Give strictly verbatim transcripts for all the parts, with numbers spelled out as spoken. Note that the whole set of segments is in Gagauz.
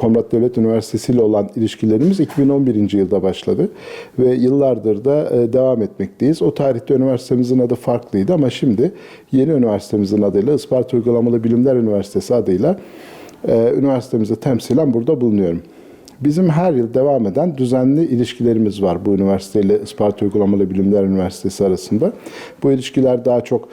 Komrat Devlet Üniversitesi ile olan ilişkilerimiz iki bin on birinci yılda başladı ve yıllardır da e, devam etmekteyiz. O tarihte üniversitemizin adı farklıydı ama şimdi yeni üniversitemizin adıyla, Isparta Uygulamalı Bilimler Üniversitesi adıyla e, üniversitemizi temsilen burada bulunuyorum. Bizim her yıl devam eden düzenli ilişkilerimiz var bu üniversiteyle, Isparta Uygulamalı Bilimler Üniversitesi arasında. Bu ilişkiler daha çok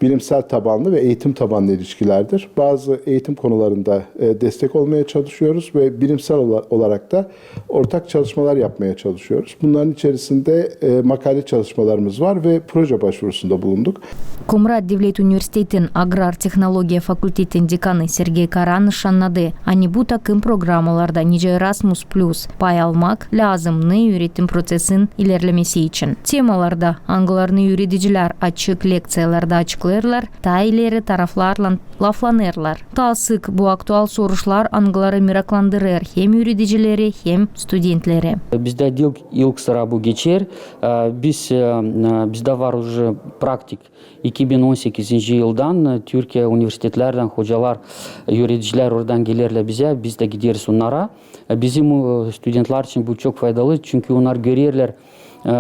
bilimsel tabanlı ve eğitim tabanlı ilişkilerdir. Bazı eğitim konularında e, destek olmaya çalışıyoruz ve bilimsel ola- olarak da ortak çalışmalar yapmaya çalışıyoruz. Bunların içerisinde e, makale çalışmalarımız var ve proje başvurusunda bulunduk. Komrat Devlet Universitetin agrar tehnologiya fakultetin dekanı Sergey Karan nışannadı, ani bu takım programalarda, nicä Erasmus Plus, pay almak lääzımnı üüretim prosesin ilerlemesi için. Temalarda, angılarını üüredicilär açık lekţiyalarda açıklêêrlar, taa ileri taraflarlan laflanêrlar. Taa sık bu aktual soruşlar, angıları meraklandırêr hem üüredicileri, hem studentleri. Bizdä diil ilk sıra bu geçer. E, biz, e, bizdä var уже praktik. İki bin on sekizinci yıldan, e, Türkiye universitetlerdän hocalar, e, üüredicilär oradan gelerlär bizä, biz dä gideriz onnara. E, bizim, e, studentlär için bu çok faydalı, çünkü onnar görerlär, e,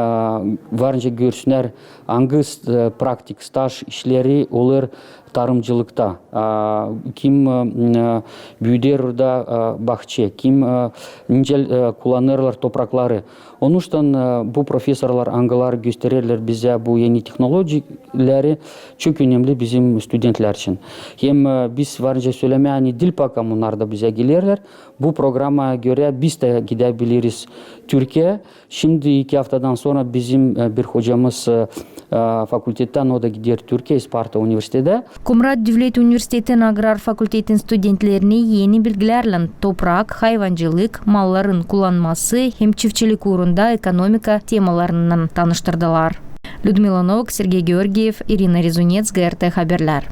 var nicä görsünnär, angı, e, praktik, staž işleri olêr tarımcılıkta. A, kim, e, m, e, büüder orada, e, bahçe, kim, e, nicä, e, kullanêrlar toprakları. Onuştan, e, bu profesorlar, angıları göstererlär bizä bu eni tehnolojileri, çok önemli bizim studentlär için. Hem, e, biz var nicä sölemää, ani diil pakam onnar da bizä gelerlär. Bu programaya görä biz dä gidä bileriz Türkiyeyä. Şindi iki aftadan sora bizim, e, bir hocamız, e, e, fakultettän, o da gider Türkiyeyä, Isparta universitetä. Komrat Devlet Universitetin agrar fakultetin studentlerinä eni bilgilärlän toprak, hayvancılık, malların kullanması hem çiftçilik uurunda ekonomika temalarınnan tanıştırdılar. Lüdmila Novak, Sergey Georgiev, İrina Rezunets, G R T Haberlär.